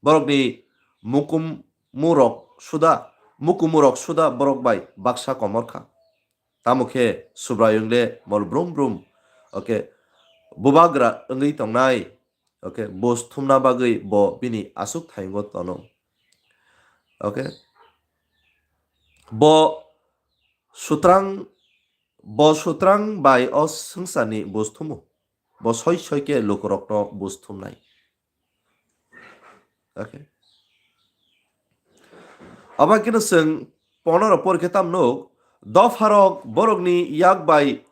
Borokni mukumurok suda, mukumurok suda borok bai baksa komor kha. Tamo khe Subraiyung le mol brum brum, okay, bubagra wngwi tongnai, okay, buj thumna bagwi bo bini aswk thayungo tono. Okay? Bo sutrang, bo sutrang bai o swngcharni buj thumo. Bo soi soi khe lukurokno buj thumnai. Okay. Abo khe no chwng ponoro porikhe tam nuk, dopharok borokni yak bai,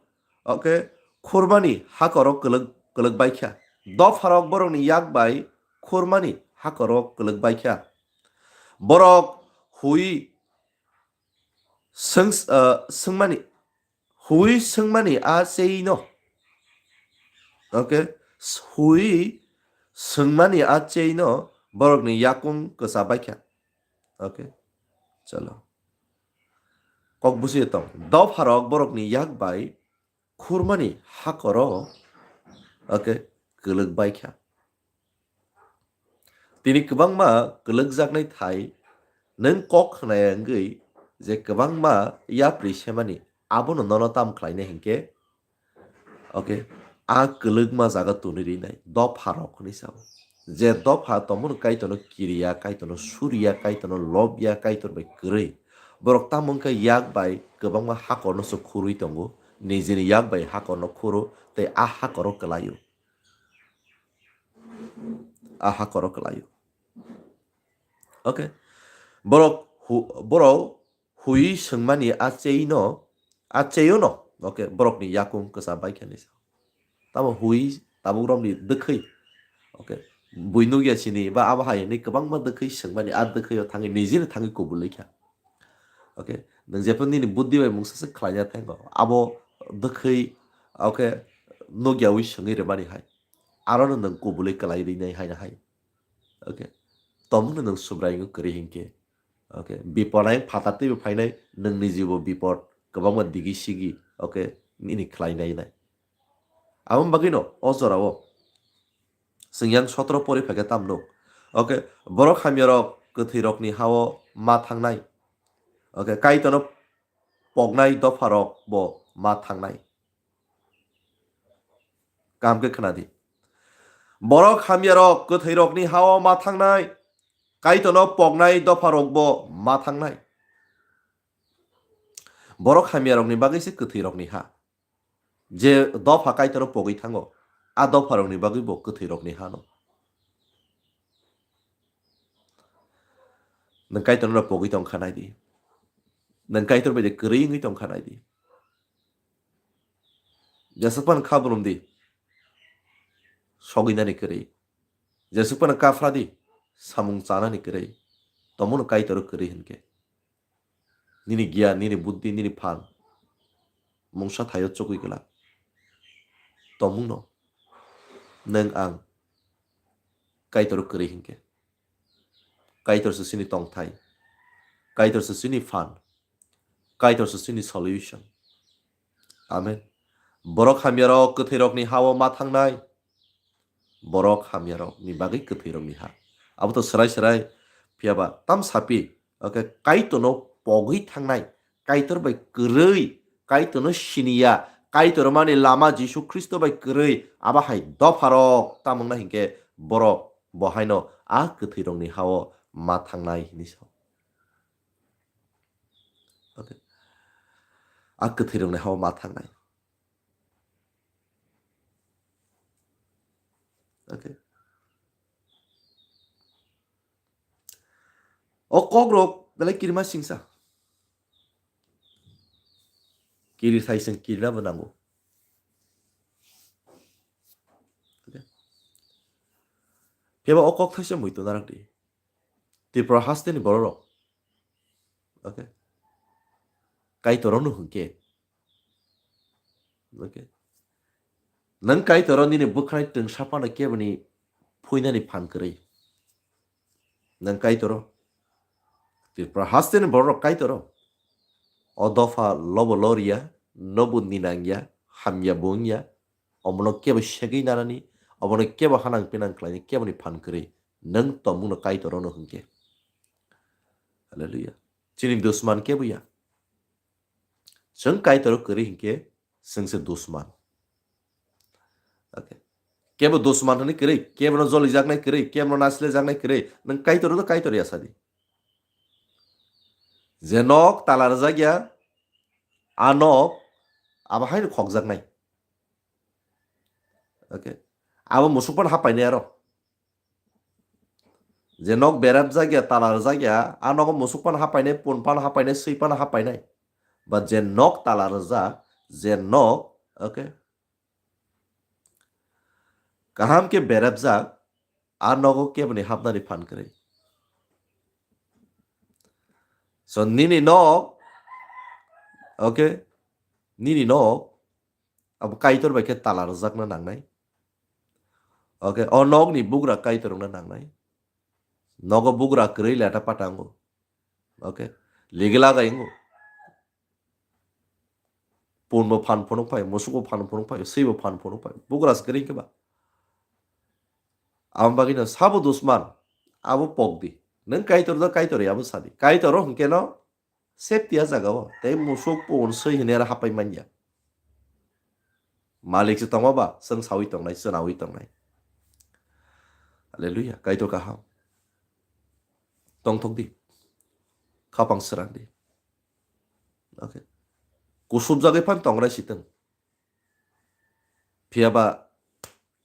okay, khurmani hakorok kwlwk, kwlwk baikha. Dopharok borokni yak bai khurmani hakorok kwlwk baikha. Borok hui swng-, ah, swngmani, hui swngmani a cheino. Okay? Hui swngmani a cheino borokni yakung kwcha baikha. Okay? Chalo. Kok busi tong. Dopharok borokni yak bai khurmani hakoro, okay, kwlwk baikha. Tini kwbangma kwlwkjaknai thai nwng kok khnaya wngwi je kwbangma yapri semani abono nono tam khlainai hinkhe, okay, a kwlwkma jaga tuni rinai dopharok hinwi sao. Je dopha tongmani Kaitorno kiriya, Kaitorno suriya, Kaitorno lobya, Kaitor bai kwrwi. Borok tamo wngkha yak bai kwbangma hakorno se khurwi tongo, nijini yak bai hakorno khuro tei a hakoro kwlaio. A hakoro kwlaio. Okay. Borok hu-, borok hui swngmani a cheino, a cheiono, okay, borokni yakung kwcham bai khe nisa. Tamo hui tabuk romni dwkhwi, okay, bui nukya sini ba abo hai hinwi kwbangma dwkhwi swngmani a dwkhwio thangwi nijini thangwi kubulwi kha. Okay, nwng jephru nini buddhi bai mungsa se khlaina thango, abo dwkhwi, okay, nukyawi swngwi rwmani hai. Arono nwng kubulwi kwlai rinai haino hai. Okay, tomungno nwng Subraiyung kwrwi hinkhe. Okay, bipor ayang phatar twibo phainai, nwng nijibo bipor kwbangma digi sigi, okay, nini khlainai nai. Aboni bagwino o jorao chwng yang sotoro pori phaikhe tamno. Okay, borok hamyarok kwthwirokni hao ma thangnai. Okay, Kaitorno poknai dopharok bo ma thangnai. Kaham khe khna di. Borok hamyarok kwthwirokni hao ma thangnai, Kaitorno poknai dopharokbo ma thangnai. Borok hamyarokni bagwi se kwthwirokni ha. Je dopha Kaitorno pogwi thango, a dopharokni bagwi bo kwthwirokni hano. Nwng Kaitorno pogwi tong kha nai di. Nwng Kaitor bai de kwrwi wngwi tong kha nai di. Jesukphano kha brum di, sogwi nani kwrwi. Jesukphano kaphra di, samung chanani kwrwi. Tomungno Kaitor kwrwi hinkhe. Nini giyan, nini buddhi, nini phan mungsa thaio chukwi glak. Tomungno nwng ang Kaitor kwrwi hinkhe. Kaitor se chini tongthai. Kaitor se chini phan. Kaitor se chini solution. Amen. Borok hamyarok kwthwirokni hao ma thangnai. Borok hamyarokni bagwi kwthwirokni ha. Abo to swrai swrai phiyaba tam sapi, okay, Kaitorno pogwi thangnai, Kaitor bai kwrwi, Kaitorno siniya, Kaitor mani lama Jisu Khristo bai kwrwi, abo hai dopharok tam wngna hinkhe borok bo haino a kwthwirokni hao ma thangnai hinwi sao. Okay. A kwthwirokni hao ma thangnai. Okay. O kokrok belai kirima singsa. Kiri sai sing kirina bo nango. Okay. Phiyaba o kok thaisa muitu narak di. Tripura hasteni bororok. Okay. Kaitorno hwnkhe. Okay. Nwng Kaitoro nini bwkhani twngsa phano keboni phuinani phan kwrwi. Nwng Kaitoro. Tripura hasteni bororok Kaitoro. O dopha lobo loriya, nobo ninangya, hamya bo wngya, omono kebo segwi nanani, omono kebo hanang pinang khlaini, keboni phan kwrwi. Nwng tongmungno Kaitorono hwnkhe. Hallelujah. Chini dusman kebo ya. Chwng Kaitoro kwrwi hinkhe chwng se dusman. Okay. Kebo dusman hwnwi kwrwi, kebono jolijaknai kwrwi, kebono naislejaknai kwrwi, nwng Kaitoro do Kaitor ya sadi. Je nok tala rwjak ya, a nok abo haino khokjaknai. Okay. Abo musuk phano hapainai aro. Je nok berep jak ya, tala rwjak ya, a nogo musuk phano hapainai, pun phano hapainai, swi phano hapainai. Ba je nok tala rwjak, je nok, okay, kaham khe berep jak, a nogo keboni hapnani phan kwrwi. So nini nok, okay, nini nok, abo Kaitor bai khe tala rwjakna nangnai. Okay, o nokni bugra Kaitor wngna nangnai. Nogo bugra kwrwi leta pata wngo. Okay, ligila gai wngo. Pun bo phan phunuk phai, musuk bo phan phunuk phai, swi bo phan phunuk phai. Bugra se kwrwi khe ba. Abo bagwi no sabo dusman, abo pok di. Nwng Kaitor da Kaitor ya abo sadi. Kaitor o hwnkhe no safety a jaga o. Tei musuk pun swi hinwi aro hapai manya. Malik se tongma ba, chwng sawi tongnai, chwnawi tongnai. Hallelujah. Kaitor kaham. Tongthok di. Khapang srang di. Okay. Kusubjagwi phan tongrai sitwng. Phiyaba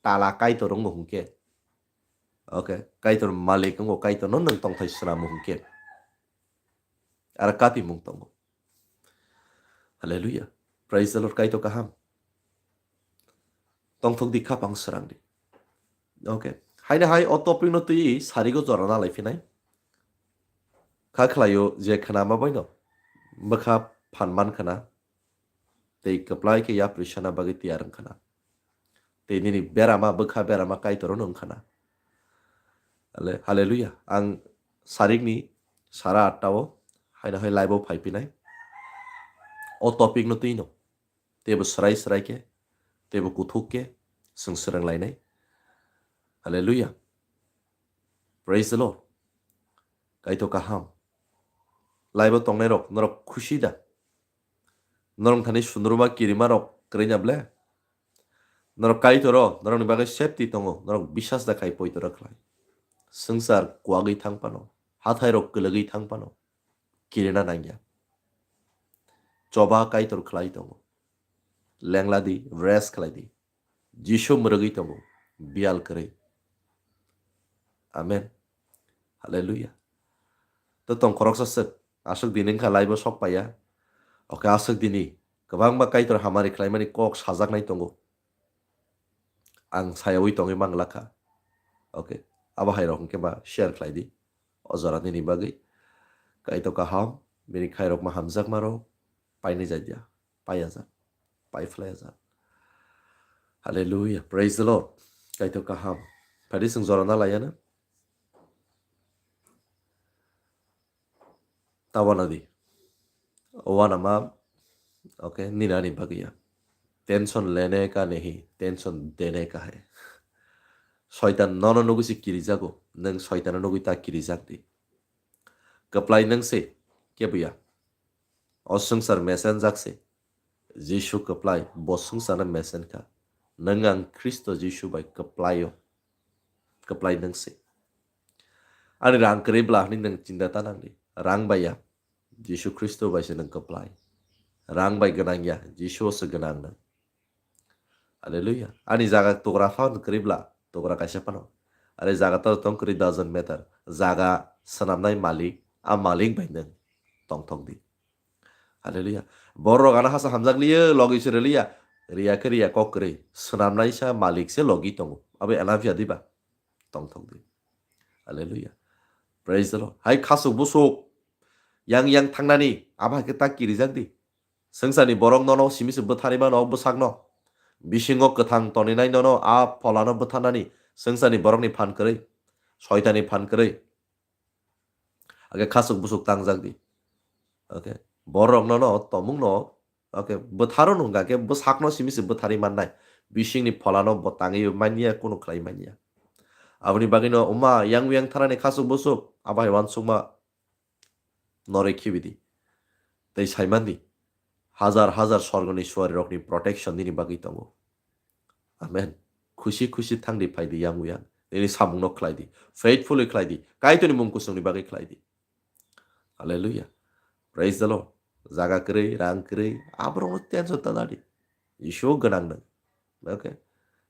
tala Kaitor wngo hwnkhe. Okay. Kaitor malik wngo, Kaitorno nwng tongthai swnamo hwnkhe. Aro kapimung tongo. Hallelujah. Praise the Lord. Kaitor kaham. Tongthok di, khapang srang di. Okay. Haino hai o topic no twi sarigo jora nalai phinai. Kha khlaio je khna ma baino. Bwkha phan man khna. Tei kwplai khe yapri sana bagwi tiyar wng khna. Tei nini berama, bwkha berama Kaitor no wng khna. Hale-, hallelujah. Ang sarikni sara atta o haino hai live o phai phinai. O topic no twi no. Teibo srai srai khe, teibo kuthuk khe, chwng swrwng lainai. Hallelujah. Praise the Lord. Kaitor kaham. Live o tongnai rok, norok khusi da? Norok thani sunruma kirima rok kwrwi na ble? Norok Kaitor o, norokni bagwi safety tongo, norok bisas da khai poito rok khlai. Swngchar kuagwi thang phano, hathai rok kwlwgwi thang phano, kirina nangya. Choba Kaitor khlai tongo. Lengla di, rest khlai di. Jisu mwrwgwi tongo, biyal kwrwi. Amen. Hallelujah. To tong khoroksa swk, aswk dini wngkha live o sok paiya. Oke, aswk dini kwbangma Kaitor hamari khlaimani kok sajaknai tongo. Ang sayawi tongwi manglakha. Oke, abo hai rok hwnkhe ba share khlai di. O jora nini bagwi. Kaitor kaham, bini khairokma hamjakma rok painai jadiya. Paiyajak, paiphlaiyajak. Hallelujah, praise the Lord. Kaitor kaham. Phadi chwng jora na laiyana? Tawana di. Wana ma, okay, nini ani bagwi ya. Tension lene ka nahi, tension dene ka hai. Soitan nono nugwi se kirijago, nwng soitano nugwi ta kirijak di. Kwplai nwng se, kebuya. O swngchar mesenjak se. Jisu kwplai, bo swngcharno mesen kha. Nwng ang Khristo Jisu bai kwplai-o. Kwplai nwng se. Ani rang kwrwi bla hwnwi nwng chinta ta nang di. Rang bai ya, Jisu Khristo bai se nwng kwplai. Rang bai gwnang ya, Jisu o se gwnang nwng. Hallelujah. Ani jaga togra phano kwrwi bla, togra kaisa phano. Ani jaga to tong kwrwi doesn't matter. Jaga swnamnai malik, a malik bai nwng tongthok di. Hallelujah. Borok ano hasa hamjak liya, logi se reliya. Riya khe riya kok kwrwi. Swnamnai sa malik se logi tongo. Abo ena phiya diba? Tongthok di. Hallelujah. Praise the Lord. Hai khasuk busuk. Yang yang thangnani. Abo hai khe ta kirijak di. Swngcharni borok nono simi se bwtharwi mano o bwsakno. Bisingo kwthang toninai nono a pholano bwtharnani. Swngcharni borokni phan kwrwi. Soitani phan kwrwi. Age khasuk busuk tangjak di. Okay. Borok nono tomungno, okay, bwtharo nungga khe bwsakno simi se bwtharwi mannai. Bisingni pholano bo tangwi manya, kunu khlai manya. Aboni bagwino wngma yang yang tharani khasuk busuk, abo hai uansukma norwi khibi di. Tei saiman di. Hajar hajar sorgoni suarirokni protection nini bagwi tongo. Amen. Khusi khusi thang di, phai di yang yang. Nini samungno khlai di. Faithfully khlai di. Kaitorni mung kusungni bagwi khlai di. Hallelujah. Praise the Lord. Jaga kwrwi, rang kwrwi, aborokno tension ta nadi. Jisu gwnang nwng. Okay.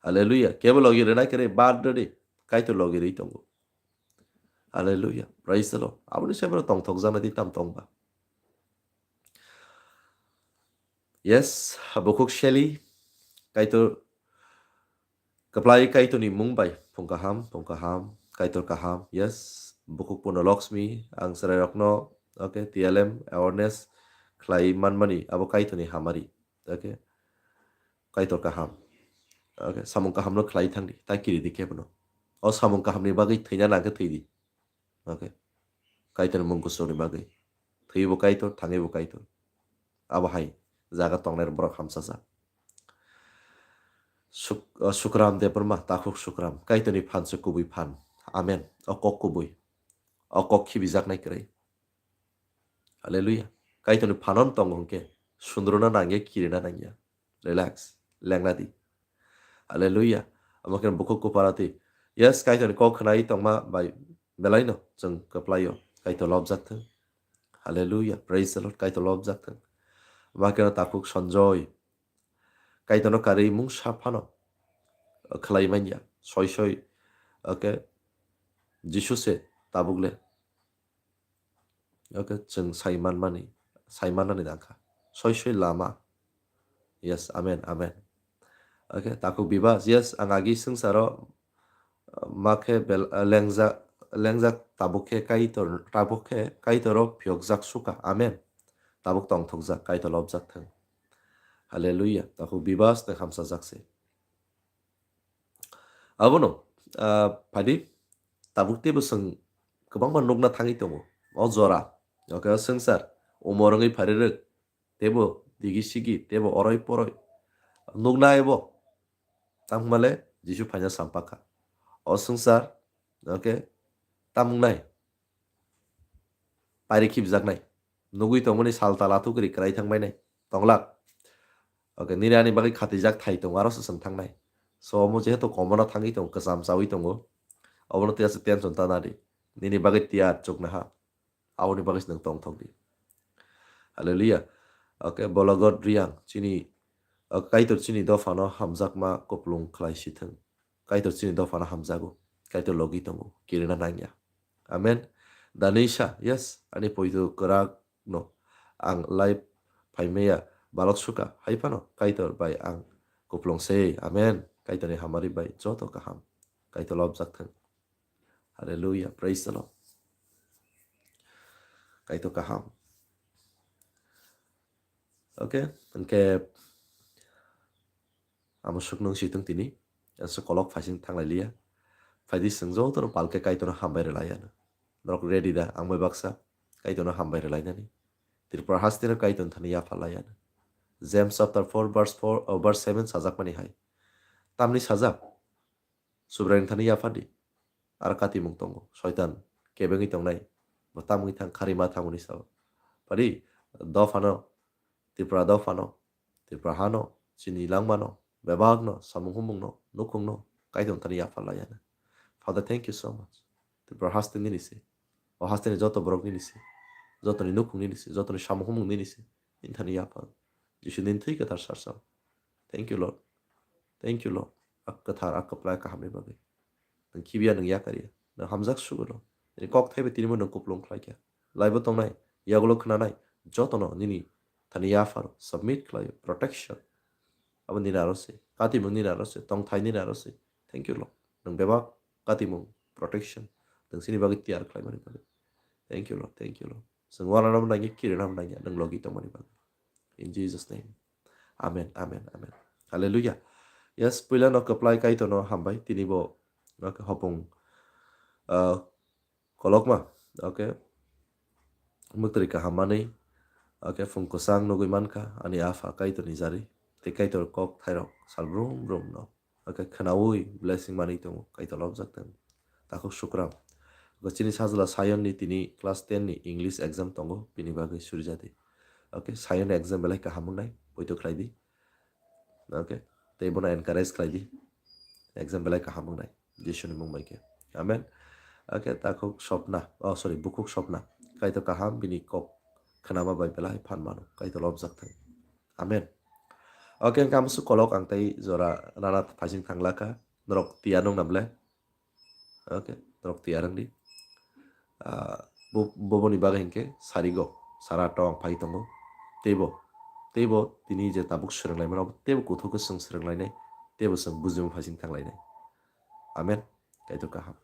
Hallelujah. Kebo logi rwna kwrwi, bad rwdi. Kaitor logi rwi tongo. Hallelujah. Praise the Lord. Aboni se borok tongthok jana di tam tongba. Yes, bukhuk Shelly, Kaitor, kwplai Kaitorni mung bai, phung kaham, phung kaham, Kaitor kaham, yes, bukhuk Purno Lakshmi, ang chwrairokno, okay, T L M awareness khlai manmani, abo Kaitorni hamari, okay, Kaitor kaham, okay, samung kahamno khlai thangdi, ta kiri di kebono. O samung kahamni bagwi thwina nangkhe thwidi. Okay. Kaitor mung kusukni bagwi. Thwibo Kaitor, thangwibo Kaitor. Abo hai jaga tongnai borok hamsajak. Suk-, uh, Sukram Debbarma, takhuk Sukram. Kaitorni phan se kubui phan. Amen. O kok kubui. O kok khibijaknai kwrwi. Hallelujah. Kaitorni phanon tongo hwnkhe. Sundruna nangya, kirina nangya. Relax. Lengna di. Hallelujah. Amo khe bukhuk kupara twi. Yes, Kaitorni kok khwnai tongma bai belaino chwng kwplaio. Kaitor lobjak thung. Hallelujah. Praise the Lord. Kaitor lobjak thung. Makeno takhuk Sanjoy. Kaitorno karwi mungsa phano khlai manya. Soi soi. Okay. Jisu se tabuk le. Okay, chwng sai manmani, sai mannani nangkha. Soi soi lama. Yes, amen, amen. Okay, takhuk Bibas, yes, ang agi swngcharo, uh, ma khe bel-, uh, lengjak, lengjak tabuk khe Kaitor, tabuk khe Kaitoro phiyokjak suka. Amen. Tabuk tongthokjak, Kaitor lobjak thung. Hallelujah. Takhuk Bibas tei hamsajak se. Abono, ah, phadi, tabuk teibo chwng kwbangma nukna thangwi tongo. O jora, okay, o swngchar, umor wngwi pharirwk, teibo digi sigi, teibo oroi poroi. Nukna ebo, tangmale Jisu phaina sampakha. O swngchar, okay, tamung nai. Pari khibjaknai. Nugui tongmani sal tala tukri kwrai thangbainai. Tonglak. Okay, nini ani bagwi khatijak thai tongo, aro se chwng thangnai. So, omo jehetu komona thangwi tongo, kwcham chawi tongo. Obono tei aswk tension ta nadi. Nini bagwi tiyar chuknaha. Aboni bagwi se nwng tongthok di. Hallelujah. Okay, Bologot Riang, chini, uh, Kaitor chini dophano hamjakma kuplung khlai si thung. Kaitor chini dophano hamjago. Kaitor logi tongo. Kirina nangya. Amen. Danisha, yes, ani poito kwrak no. Ang live phaimaya balok suka. Hai phano Kaitor bai ang kuplung se. Amen. Kaitorni hamari bai joto kaham. Kaitor lobjak thung. Hallelujah. Praise the Lord. Kaitor kaham. Okay, hwnkhe amo suknung si thung tini. Aswk kolok phaising thanglai liya. Phaidi chwng jotono palke Kaitorno hambai rwlai ano. Norok ready da, ang bai baksa Kaitorno hambai rwlainani. Tripura hasteno Kaitorni thani yapha lai ano. James chapter four verse four, oh, verse seven sajakmani hai. Tamni sajak? Subraiyung thani yapha di. Ar katimung tongo. Soitan kebengwi tongnai. Bo tamungwi thang, kharima thangmani sao. Padi, dophano, Tripura dophano, Tripura hano, chini langmano, bebakno, samung humungno, nukhungno, Kaitor thani yapha lai ano. Father, thank you so much. Tripura haste nini se. O hasteni joto borok nini se. Jotoni nukhung nini se. Jotoni samung humung nini se. Nini thani yapha. Jisu nini thwi kwthar sarsao. Thank you, Lord. Thank you, Lord. A kwthar, a kwplai kahamni bagwi. Nwng khibiya, nwng yakarya. Nwng hamjak sugo no. Nini kok thaibai tinimo nwng kuplung khlaikha. Laibo tongnai, yagulo khwnanai, jotono nini thani yapharo submit khlaio, protection. Abo nini aro se, katimung nini aro se, tongthai nini aro se. Thank you, Lord. Nwng bebak katimung, protection. Nwng chini bagwi tiyar khlaimani bagwi. Thank you, Lord. Thank you, Lord. Chwng uananabo nangya, kirinabo nangya, nwng logi tongmani bagwi. In Jesus' name. Amen, amen, amen. Hallelujah. Yes, puila no kwplai Kaitor no hambai, tini bo, okay, hopung, uh, kolokma, okay. Mwtwrwi kaham manwi, okay, phung kwchang nugwi mankha, ani apha Kaitor ni jari, tei Kaitor kok thairok sal brum brum no. Hakhe khwnaui blessing manwi tongo, Kaitor lobjak thung. Takhuk Sukram. Hakhe chini sajla Sion ni tini class ten ni English exam tongo, bini bagwi surijadi. Okay, Sion ni exam belai kaham wngnai, poito khlai di. Okay, tei bono encourage khlai di. Exam belai kaham wngnai, Jisu ni mung bai khe. Amen. Okay, takhuk Sopna, oh sorry, bukhuk Sopna. Kaitor kaham, bini kok khwnama bai belai phan mano, Kaitor lobjak thung. Amen. Okay, hwnkhe amsuk kolok ang tei jora rana phaising thanglakha. Norok tiyar nung na ble? Okay, norok tiyar wng di. Ah, bo-, boboni bagwi hinkhe sarigo, sara tong phai tongo. Teibo, teibo tini je tabuk swrwnglaimano, teibo kuthuk khe chwng swrwnglainai, teibo chwng bujima phaising thanglainai. Amen. Kaitor kaham.